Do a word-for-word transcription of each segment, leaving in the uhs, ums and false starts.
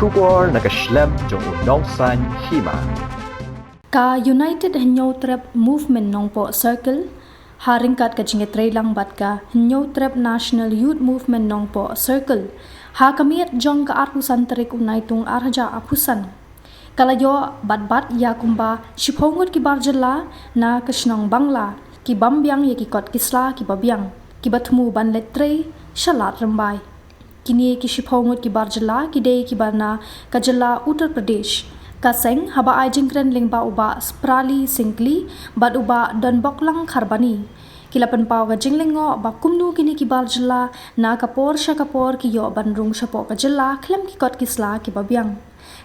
Khubor na ka shlem jong u Nongsaiñ Hima. Ka United Hynñiewtrep Movement Nongpoh Circle, ha ryngkat ka jingïatreilang bad ka Hynñiewtrep National Youth Movement Nongpoh Circle, ha ka miet jong ka arphew san tarik u Naitung arhajar arphew san, ka la ïoh bat bat ïa kumba shiphew ngut ki bar jylla na ka shnong Bangla, ki bam biang ïa ki kot ki sla kiba biang, kiba thmu ban leit trei sha Lad Rymbai. Kine ki shiphew ngut ki bar jylla ki dei kiba na ka jylla Uttar Pradesh. Ka seng haba ai jingkren lyngba u Bah Sprali Syngkli bad u Bah Donboklang Kharbani, ki la pynpaw ka jinglyngngoh ba kumno kine ki bar jylla na ka por sha ka por ki ïoh ban rung shapoh ka jylla khlem ki kot ki sla kiba biang.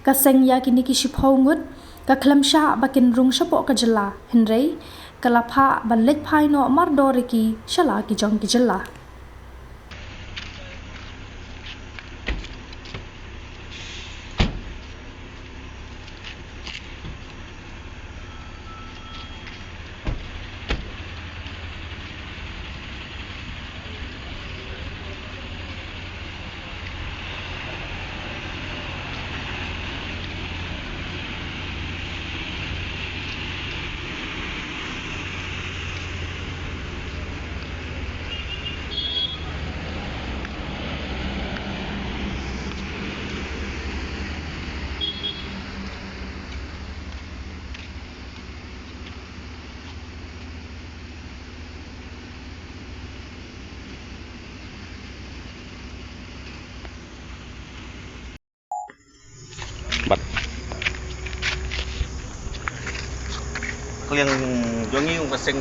Ka seng ïa kine ki shiphew ngut ka khlem shah ba kin rung shapoh ka jylla, hynrei ka la phah ban leit phai noh mardor ïa ki sha la ki jong ki jylla. Bad ka liang jong ngi, ka seng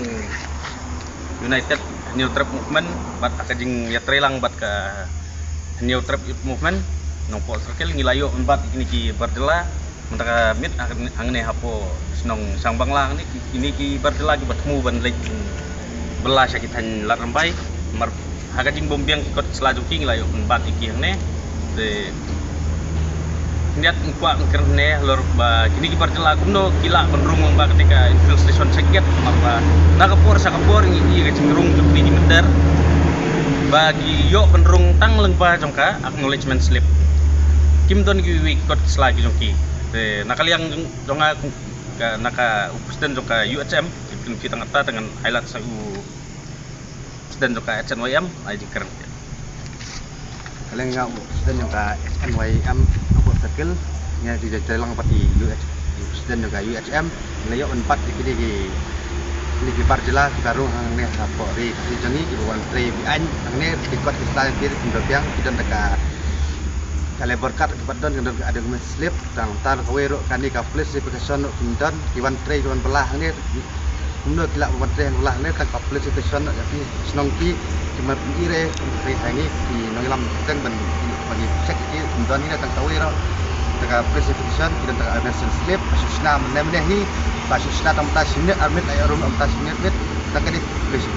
United Hynñiewtrep Movement, bad ka jingïatreilang bad ka Hynñiewtrep Youth Movement Nongpoh Circle, ngi la ïoh mynbat kine ki bar jylla mynta ka miet hangne hapoh shnong Shangbangla hangne, ki, kine ki bar jylla kiba thmu ban leit bylla sha ki thaiñ Lad Rymbai. Mar ha ka jingbym biang ki kot sla jong ki, ngi la ïoh mynbat ïa ki hangne. Te khyndiat ngi kwah ban kren hangne halor ba kine ki bar jylla kumno ki lah ban rung lyngba kata ka infiltration certificate, namar ba na ka por sha ka por ngi ïohi ka jingrung jong kine ki mynder ba ki ïoh ban rung tang lyngba jong ka acknowledgement slip. Kim don kiwei ki kot sla ki jong ki. Te na ka liang jong, jong nga, ka, na ka u president jong ka U H M, ki pynki tang ata tang ngan highlight sa u president jong ka H N Y M, ai jingkren. Ka liang nga u president jong ka H N Y M Nongpoh Circle, nga ïatreilang bad i U H, i president jong ka U H M, ngi la ïoh mynbat ïa kine ki, kine ki bar jylla kiba rung hangne hapoh ri Khasi jong ngi, kiba wan trei be-aiñ hangne, ki kot ki sla jong ki kim don biang, ki don da ka, ka labour card, kiba don, ki don ka acknowledgement slip, tang tar kawei ruh kane ka police verification ruh kim don, ki wan trei, ki wan bylla hangne. Kumno ki lah ban wan trei bylla hangne, tang ka police verification ruh ïa ki shnong ki, ki mat ire, ki trei hangne, ki nongïalam teng ban, ban check ki, kim don hangne tang kawei ruh. Tang ka police verification, ki don tang ka acknowledgement slip, ba shu shna mynne mynne hi, ba shu shna tang mynta shi minit ar minit, ai rum mynta shi minit, tang kane police.